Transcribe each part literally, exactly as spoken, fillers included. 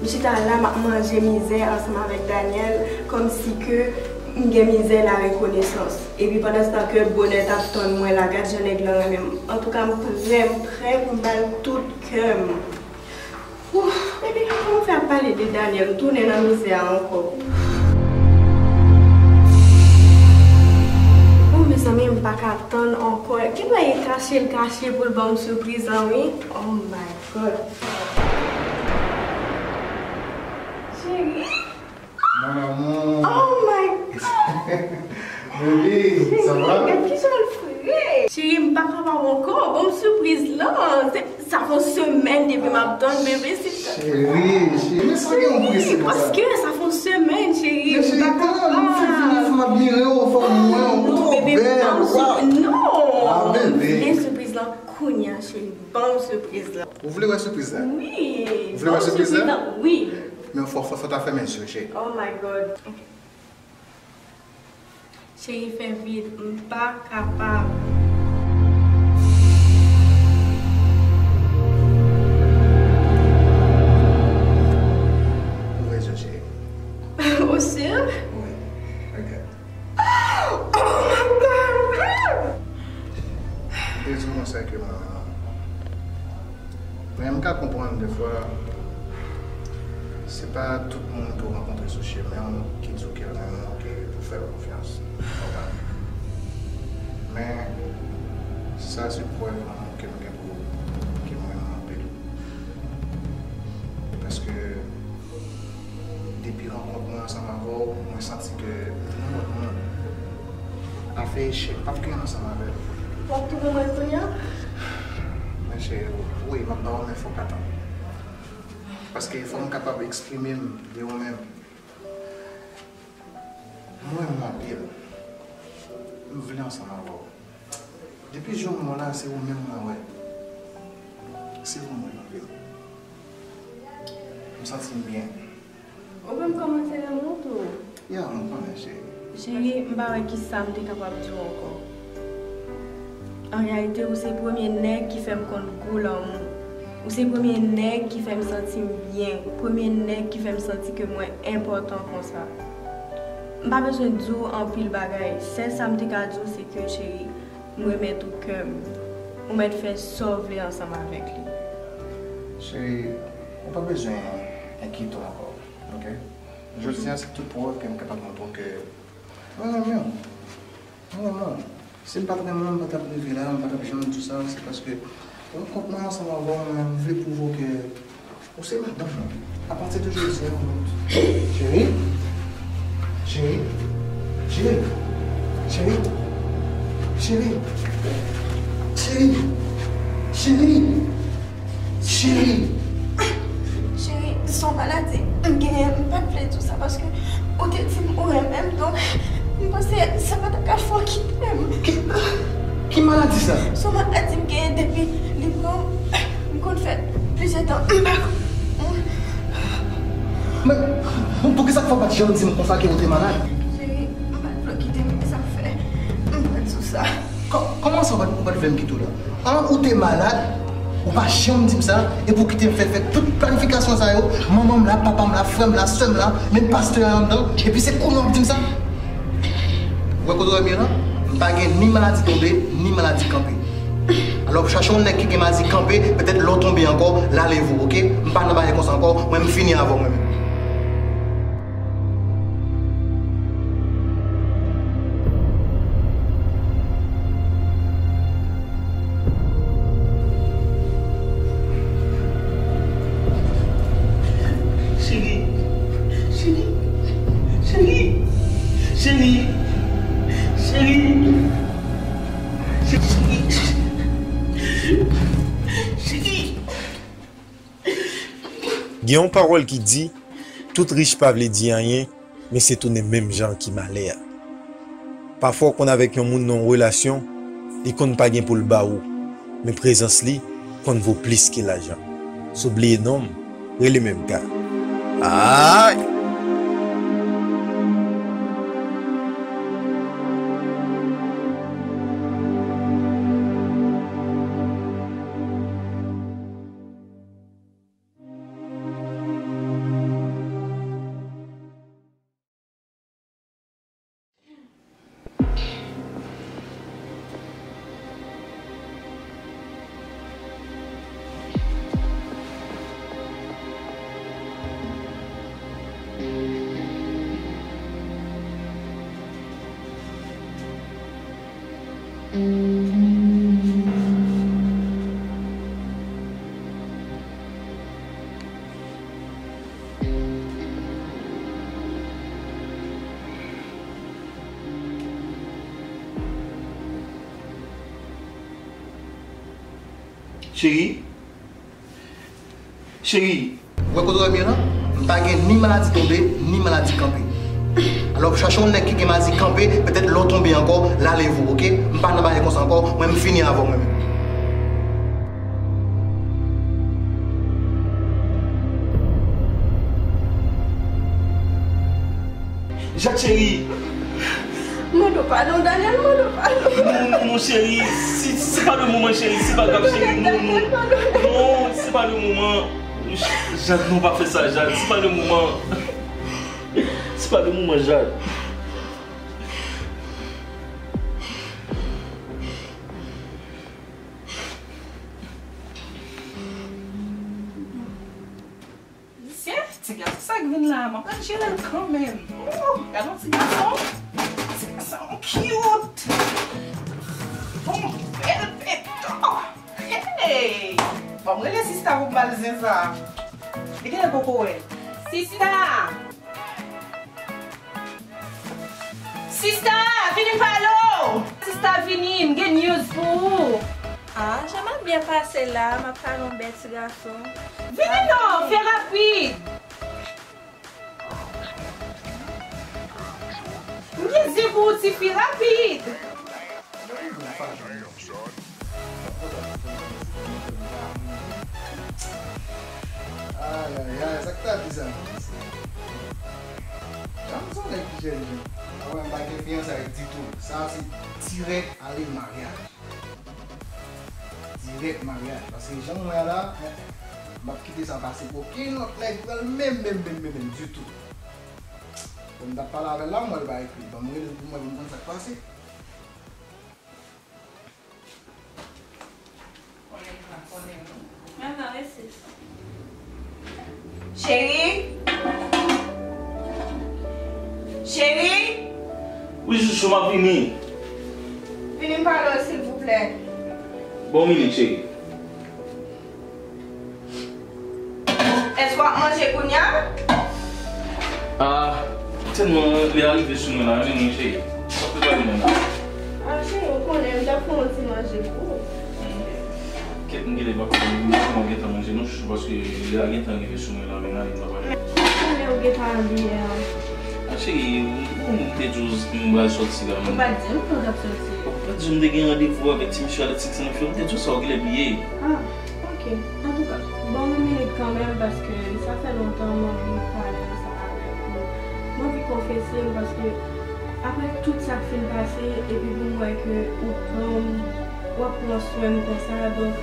Chita la, m ap manje mizè ansanm avèk Daniel, kòmsi ke m gen mizè la rekonesans. Epi pandan se tan ke bonè t ap tann mwen la, gad jan nèg lan renmen m. Antouka, m prè, m prè pou m ba l tout kè m. Ouf, epi kòman fè ap pale de Daniel, m tounen nan mizè a ankò. Oh, mezanmi, m pa ka tann ankò. Gen dwa e kache l kache pou l ban m sipriz lan, wi. Oh my God. Cheri. Mon amour. Oh my God. Baby, ça va? Cheri, gad kijan l fre. Cheri, m pa kapab ankò. Ban m sipriz lan. Se, sa fè yon semèn depi m ap tann, bebe. Cheri, cheri, men sa gen yon prese konsa. Paske sa fè yon semèn, cheri. Men cheri, tann, m fin vini, fò m admire w, fò m wè w, ou twò bèl, ou pa. Non, bebe. M vle sipriz lan kounya, cheri. Ban m sipriz lan. Ou vle wè sipriz la? Wi. Ou vle wè sipriz la? Wi. Men fò, fò, fò ta fèmen zye w, cheri. Oh my God. Cheri, fè vit, m pa kapab. Ouvè zye w, cheri. Ou si? Wi. Ok. Oh my God! M te di w konsa ke mwen renmen w. Men m ka konprann defwa, se pa tout moun ke w rankontre sou chemen w ki di w ke l renmen w, ke pou fè l konfyans. Konprann? Men, sa se prèv lanmou ke m gen pou ou, ke m renmen w anpil. Paske, depi rankont mwen ansanm avè w, mwen santi ke m vin yon lòt moun. Afè echèk p ap gen ansanm avè l. W ap tounen mwen kounye a? Men cheri, wi, m ap ba w, men fò w ka tann. Paske fò m kapab eksprime m de ou menm. Mwen renmen w anpil. M vle ansanm avè w. Depi jou m wè w la, se ou menm mwen wè. Se ou mwen anpil. M santi m byen. Ou menm kòmanse renmen w tou. Ya, m konnen, cheri. Cheri, m pa wè kisa m te kapab di w ankò. An reyalite, ou se premye nèg ki fè m konn gou lanmou. Ou se premye nèg ki fè m santi m byen. Premye nèg ki fè m santi ke mwen enpòtan konsa. M pa bezwen di w anpil bagay. Sèl sa m te ka di w, se ke, cheri, m renmen tou kè m. Ou mèt fè sa w vle ansanm avèk li. Cheri, ou pa bezwen enkyete w ankò, oke? Jodi a, se tout prèv ke m kapab montre w ke mwen renmen w. Mwen renmen w. Si m pa t renmen w, m pa t ap rive la, m pa t ap janm di w sa, se paske rankont mwen ansanm avè w, mwen, m vle pwouve w ke ou se madanm mwen. Apati de jodi a, nou. Cheri. Cheri. Cheri. Cheri. Cheri, se yon maladi m genyen, m pa t vle di w sa paske ou te di m ou renmen m, donk m panse sa pa t ap ka fè w kite m. Ki, ki maladi sa? Se yon maladi m genyen depi li pran m, m konn fè plizyè tan m pa. Men, men poukisa k fè w pa t janm di m konsa ke ou te malad? Cheri, m pa t vle w kite m, e sa k fè m pa t di w sa. Kò-, kòman sa w pa t, ou pa t vle m kite w la? An, ou te malad, ou pa janm di m sa, epi w kite m fè, fè tout planifikasyon sa yo, manman m la, papa m la, frè m la, sè m la, menm pastè a anndan, epi se kounye a w ap di m sa? Ou wè kote w wè m ye la? M pa gen ni maladi tonbe, ni maladi kanpe. Alò, chache yon nèg ki gen maladi kanpe, petèt lè w tonbe ankò, l a leve w, oke? M pa nan bagay konsa ankò, mwen m fini avè w mwen menm. Cheri, cheri, cheri, cheri, cheri, cheri, cheri. Gen yon pawòl ki di, tout rich pa vle di anyen, men se tounen menm jan ki malè a. Pafwa w konn avèk yon moun nan yon relasyon, li konn pa gen pou l ba ou, men prezans li konn vo plis ke lajan. Si w bliye non m, rele menm ka. Ay! Cheri, cheri. Ou wè kote w wè m ye la? M pa gen ni maladi tonbe, ni maladi kanpe. Alò, chache yon nèg ki gen maladi kanpe, petèt lè w tonbe ankò, l a leve w, oke? M pa nan bagay konsa ankò, mwen m fini avè w mwen menm. Jad cheri. Mande w padon, Daniel, mande w padon. Non, non, non, cheri. Si, si se pa le moman, cheri. Se pa grav, cheri. Non, non. Non, se pa le moman. Jad, non, pa fè sa, Jad. Se pa le moman. Se pa le moman, Jad. Mesye, ti gason sa k vin la, m ap pral jere l kanmenm. Oh, gade yon ti gason. Ti gason cute. Bon, bèl pento. Hey! Ban m rele sista pou m ba l zen sa. Li genlè poko wè l. Sista! Sista, vini m pale w! Sista, vini, m gen news pou ou. Ah, jan m ap byen pase la, m ap pale yon bèl ti gason. Vini non, fè rapid! M gen zen pou ou, tifi, rapid! Ayayay, sa k ta di sa menm, mesye? Dam sa nèg ki jèn jan. Mwen, m pa gen fiyansay ditou. Sa se dirèk ale maryaj. Dirèk maryaj. Paske jan m wè a la, m p ap kite sa pase pou okenn lòt nèg pran l menm, menm, menm, menm, menm, ditou. Bon, m t ap pale avè l la, m wè l pa ekri. Ban m rele l pou m wè, pou m konn sa k pase. Cheri! Cheri! Wi, chouchou, m ap vini. Vini m pale w, silvouplè. Bon, minit, cheri. Èske w ap manje kounye a? Ah, tèlman lè a rive sou mwen la, men mwen, cheri. Sa prepare mwen la. Ah, cheri, ou konnen, m t ap fè yon ti manje pou ou. Kèt, m genlè pa konn mwen gentan manje non, chouchou, paske lè a gentan rive sou mwen la, men n ale, n pa pale. Ou konnen ou gentan abiye a. Ah, cheri, ou, ou te di w m pral sòti la, men. Ou pa t di m ke w t ap sòti. Ou pa t di w m te gen randevou avèk ti mesye Alexis nan fè, m te di w sa, ou genlè bliye. Ah. Ok. Antouka, ban m yon minit kanmenm, paske sa fè lontan m anvi pale ansanm avèk ou. M anvi konfese m, paske apre tout sa k fin pase, epi pou m wè ke ou pran m, w ap pran swen m konsa, donk,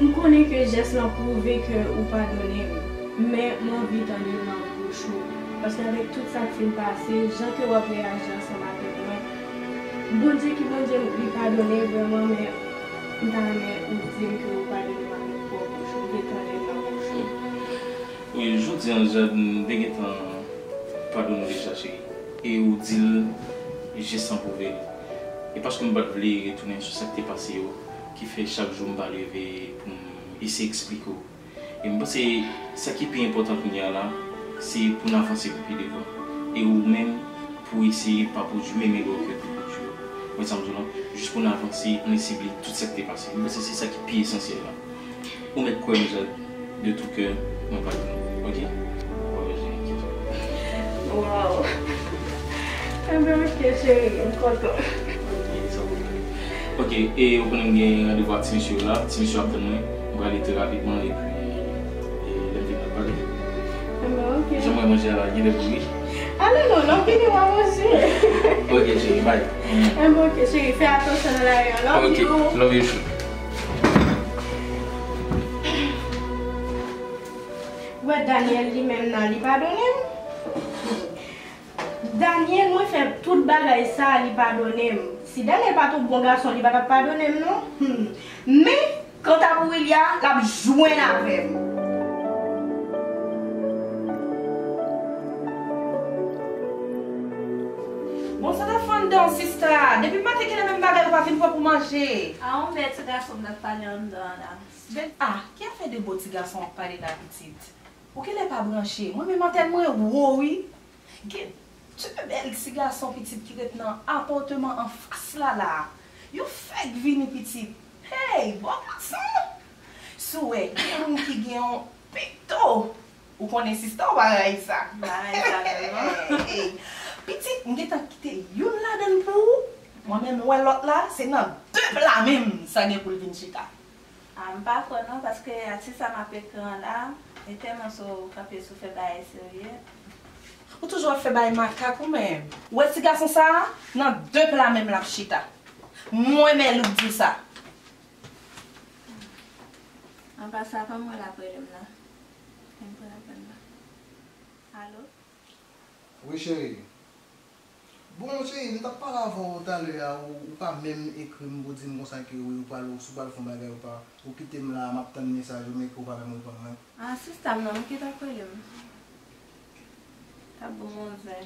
m konnen ke jès lan pwouve ke ou padone m, men m anvi tande l nan bouch ou. Paske avèk tout sa k fin pase, jan ke w ap reyaji ansanm avèk mwen, Bondye ki Bondye m, li padone vrèman, men m ta renmen ou di m ke ou padone m avèk pwòp bouch ou, m vle tande l nan bouch ou. Wi, jodi a, Jad, m te gentan padone w deja, cheri. E ou di l, jès lan pwouve l. E paske m pa t vle retounen sou sa k te pase yo, ki fè chak jou m pa leve pou m eseye eksplike w. E m panse sa ki pi enpòtan kounye a la, se pou n avanse pou pi devan. E ou menm, pou eseye pa pwodui menm erè ke te pwodui yo. Ou konprann sa m di w la? Jis pou n avanse, ann eseye bliye tout sa k te pase. M panse se sa ki pi esansyèl la. Ou mèt kwè m, Jad, de tout kè, mwen padone w, oke? Waw. Enben, oke, cheri, m kontan. Oke, sa w vle. Oke, e ou konnen m gen randevou ak ti mesye yo la. Ti mesye ap tann mwen. M prale trè rapidman, epi, e, lè m vin n ap pale. Enben, oke. Jan m wè manje a la, genlè pouri. Ale non, non, vini w a manje. Oke, cheri, bye. Enben, oke, cheri, fè atansyon nan lari a. Love you. Oke, love you too. Ou wè Daniel li menm nan, li padone m. Daniel, mwen fè tout bagay sa, li padone m. Si Daniel pa t yon bon gason, li pa t ap padone m, non. Hmm. Men, kanta pou Willia, l ap jwenn avè m. Bon, sa t ap fè anndan w, sista? Depi maten, genlè menm bagay, ou pa vin pran pou manje. A, yon bèl ti gason m t ap pale anndan an la. Bèl, a, ki afè de bo ti gason w ap pale la, pitit? Ou genlè pa branche. Mwen menm antèn mwen wo, wi. Gen de bèl ti gason pitit ki ret nan apatman anfas la la. Yo fèk vini pitit. Hey, bò gason! Si w wè, gen moun ki gen yon pekto, ou konnen sista w pa rayi sa. M pa rayi sa tèlman. Pitit, m gentan kite youn ladan l pou ou. Mwen menm, m wè lòt la, se nan de pla menm sa gen pou l vin chita. A, m pa kwè non, paske atis sa m ap ekri an la, e tèlman sou kanpe sou fè bagay serye. Ou toujou ap fè bagay makak ou menm. Ou wè ti gason sa a, nan de pla menm l ap chita. Mwen menm ou k di w sa. An pasan, pa mwen l ap rele m nan. Fè m pran apèl la. Alo? Wi, cheri. Bon, cheri, m t ap pale avè w talè a, ou, ou pa menm ekri m pou di m konsa ke wi, ou pral, ou sou pral fè yon bagay, ou pa, ou kite m la, m ap tann mesaj ou, men ke ou pa menm reponn mwen. A, sista m nan, m ki t ap rele m. T ap bon manzè.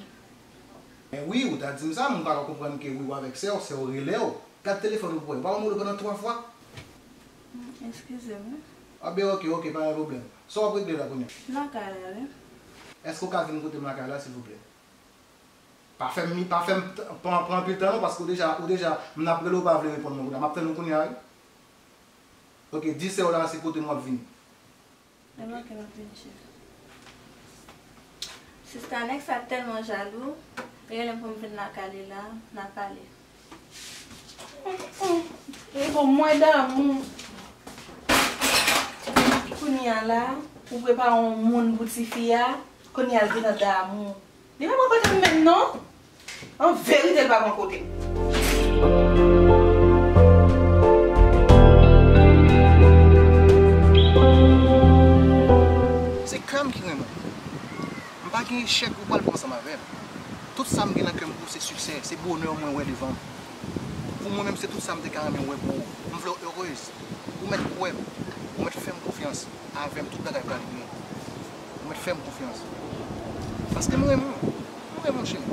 Men wi, ou ta di m sa, men m pa ka konprann ke wi, ou avèk sè w, sè w rele w. Gad telefòn ou pou wè. Ou pa wè m rele w pandan twa fwa? Hmm, eskize m wi. A ben, oke, oke, pa gen pwoblèm. Sa w ap regle la kounye a? M lakay la, wi. Èske w ka vin kote m lakay la, silvouplè? Pa fè m, pa fè m t-, pran, pran anpil tan non, paske ou deja, ou deja, m ap rele w, ou pa vle reponn mwen kounye a. M ap tann ou kounye a, wi. Oke, di sè w la se kote m w ap vini. Deblòke m ap vin cheri. Sista, nèg sa tèlman jalou, li rele m pou m vin lakay li la, n a pale. E bon, mwen damou. Kounye a la, ou prepare yon moun pou tifi a, kounye a l vin nan damou. Li pa pran kote m menm non. An verite, l pa pran kote m. Se kè m ki renmen w. M pa gen echèk ou pral pran ansanm avè m. Tout sa m gen nan kè m pou w se siksè, se bonè mwen wè devan m. Pou mwen menm, se tout sa m te ka renmen wè pou ou. M vle w erez. Ou mèt kwè m. Ou mèt fè m konfyans. Avè m, tout bagay prale byen. Ou mèt fè m konfyans. Paske m renmen w. M renmen w, cheri.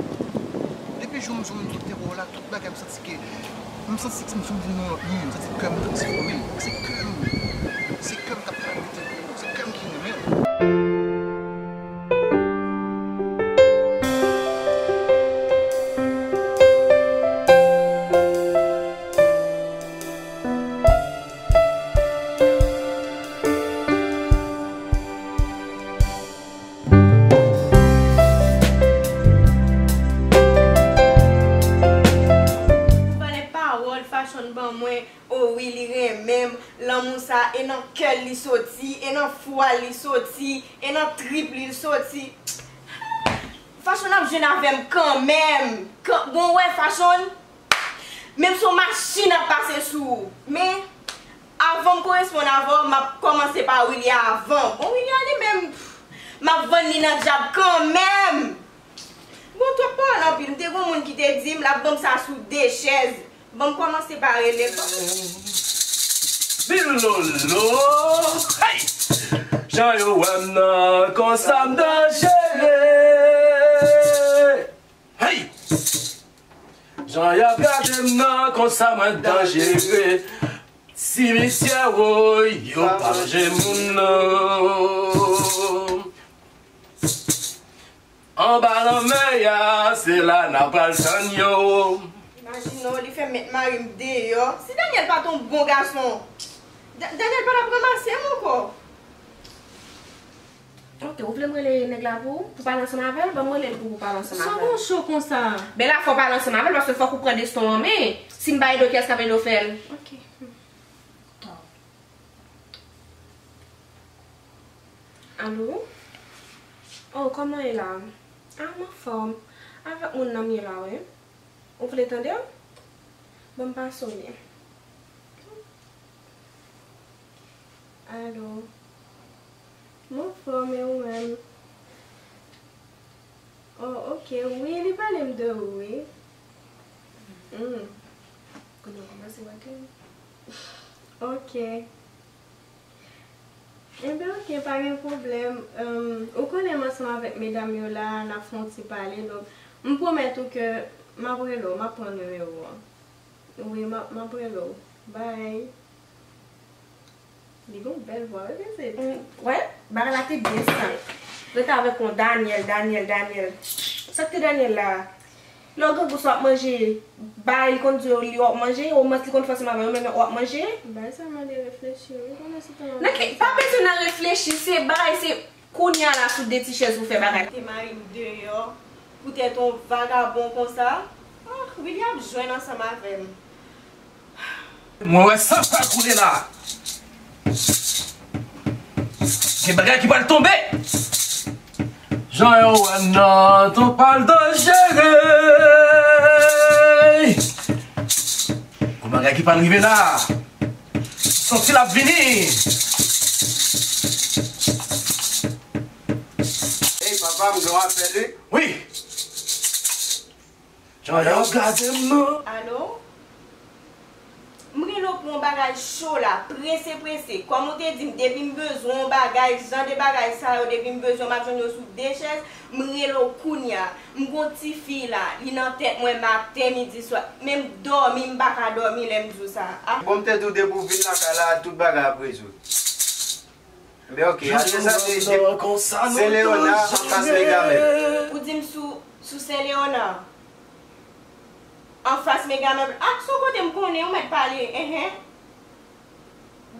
Depi jou m, jou m kite wè w la, tout bagay m santi ke, m santi ke m vin yon lòt moun. M santi kè m transfòme. Se kè m. Se kè m k ap pale de ou. Se kè m ki renmen w. Valè pawòl Fashion ban mwen, o wi, li renmen m. Lanmou sa, e nan kè l li soti, e nan fwa l li soti, e nan trip li l soti. Fashion ap jwenn avè m kanmenm. Kan, bon, wè, Fashion, menm si yon machin ap pase sou ou. Men, avan m koresponn avè w, m ap kòmanse pa Willy a avan. Bon, Willy a li menm, pff, m ap vann li nan dyab kanmenm. Bon, twòp pawòl anpil. M te gon moun ki te di m l ap ban m sa sou de chèz. Ban m kòmanse pa rele l. Bilolo, hey! Jan yo wè m nan, konsa m danjere. Hey! Jan y ap gade m nan, konsa mwen danjere. Simityè, woy, yo pa manje moun, non. Anba lanmè a, se la n a pral tann yo. Imajine w, li fè mèt mari m deyò. Si Daniel pa t yon bon gason, Da-, Daniel pa t ap ranmase m ankò. Ok, ou vle m rele nèg la pou ou? Pou pale ansanm avè l? Ban m rele l pou ou pale ansanm avè l. Sa w cho konsa? Bella, fò w pale ansanm avè l, paske fòk ou pran desten w an men. Si m pa ede w, kiyès k ap ede w fè l? Ok. Alo? Oh, kòman w ye la? Ah, m anfòm. Avèk moun nan m ye la, wi. Ou vle tande l? Ban m pase w li. Alo. M anfòm, e ou menm? Oh, ok. Wi, li pale m de ou, wi. Hmm. Kounye a w kòmanse wè ke. Ok. Enben, ok, pa gen pwoblèm. Em, ou konnen m ansanm avèk medam yo la, n ap fè yon ti pale. Donk, m pwomèt ou ke m ap rele w, m ap pran nimewo w. Wi, m ap, m ap rele w. Bye. Li gon bèl vwa, wi, pitit. Mm, wè, bagay la te byen sa. Rete avèk yon Daniel, Daniel, Daniel. Sa k te Daniel la? Lè w grangou sa w ap manje, bagay li konn di w li w ap manje, omwens li konn fè ansanm avè w, menm w ap manje. Bagay sa mande reflechi wi, pandan se tan w ap Nan ki, manje pa sa. Bezwen nan reflechi, se bagay, se kounye a la sou de ti chèz ou fè bagay. Te mari m deyò, poutèt yon vagabon konsa. Ah, Willy ap jwenn ansanm avè m. Mwen wè san pral koule la. Gen bagay ki pral tonbe. Jan yo wè nan ton pral danjere. Gon bagay ki pral rive la. Santi l ap vini. Ey, papa, m gen yon apèl, wi. Wi. Jan yo gade m nan. Alo? M rele w pou yon bagay cho la, prese, prese. Kòm ou te di m, depi m bezwen yon bagay, jan de bagay sa yo, depi m bezwen, m ap jwenn yo sou de chèz, m rele w kounye a. M gon tifi la, li nan tèt mwen maten, midi, swa. Menm dòmi, m pa ka dòmi lè m di w sa. Ah. Bon, m te di w depi w vin lakay la, tout bagay ap rezoud. Ebyen, ok, ale sa, se, se, se Leona anfas Megamèb. Ou di m sou, sou Sen Leona? Anfas Megamèb. Ah, se yon kote m konnen, ou mèt pale, enhen.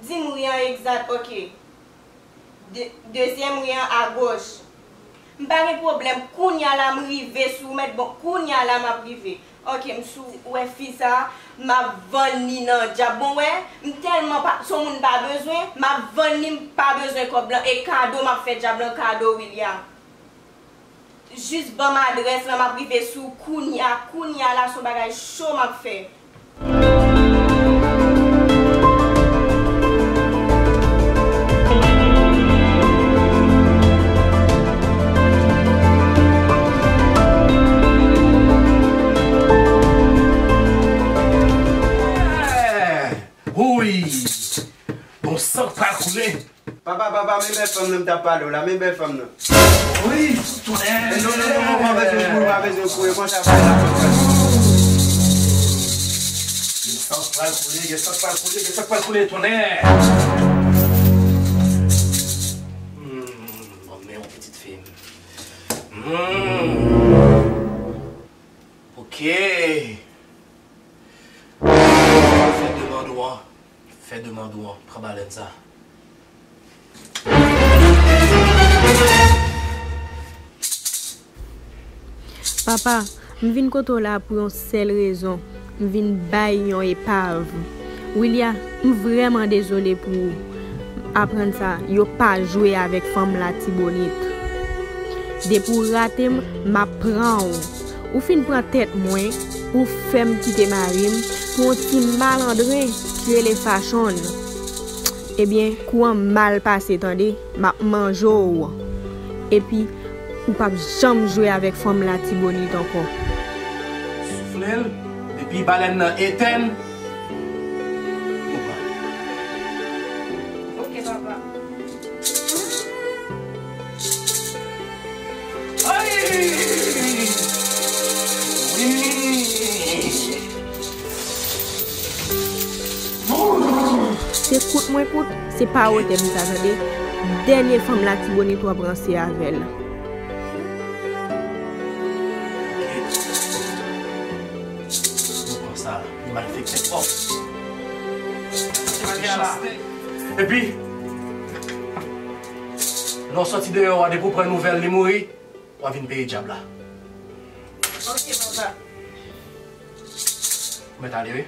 Di m ri an egzat, ok. De, dezyèm ri an agoch. M pa gen pwoblèm, kounye a la m rive sou ou, mèt bon, kounye a la m ap rive. Ok, m sou, ou wè fi sa, m ap vann li nan dyab. Bon, wè, m tèlman pa, se yon moun m pa bezwen, m ap vann li, m pa bezwen kòb lan, e kado m ap fè dyab lan, kado Willy a. Jis ban m adrès lan, m ap rive sou ou kounye a, kounye a la, se yon bagay cho m ap fè. Wouy! Bon, san k pral koule. Papa, papa, men bèl fanm nan m t ap pale w la, men bèl fanm nan. Wi, tonè. Non, non, non, non, pa bezwen kouri, pa bezwen kouri, konsa pale la. Gen san k pral koule, gen san k pral koule, gen san k pral koule, tonè. Hmm, bon, men yon pitit fi. Hmm. Ok. Fè demann ou an. Fè demann ou an. Pran balèn sa. Papa, m vin kote w la pou yon sèl rezon. M vin bay yon epav. Willia, m vrèman dezole pou ou. Aprann sa, yo pa jwe avèk fanm Latibonit. Depi w rate m, m ap pran w. Ou fin pran tèt mwen, ou fè m kite mari m pou yon ti malandren ki rele Fachonn. Ebyen, kou an mal pase, tande, m ap manje w. Epi, ou p ap janm jwe avèk fanm Latibonit ankò. Soufle l, epi balèn nan etèn, nou pran. Ok, papa. Ay! Wi! Se kout mwen kout, se pa wotè m sa, tande. Dènye fanm Latibonit w ap ranse avè l. Nou pran sa, nou malfektè twòp. Epi, lè w sòti deyò a, depi w pran nouvèl li mouri, w a vin peye dyab la. Ok, papa. Ou mèt ale, wi.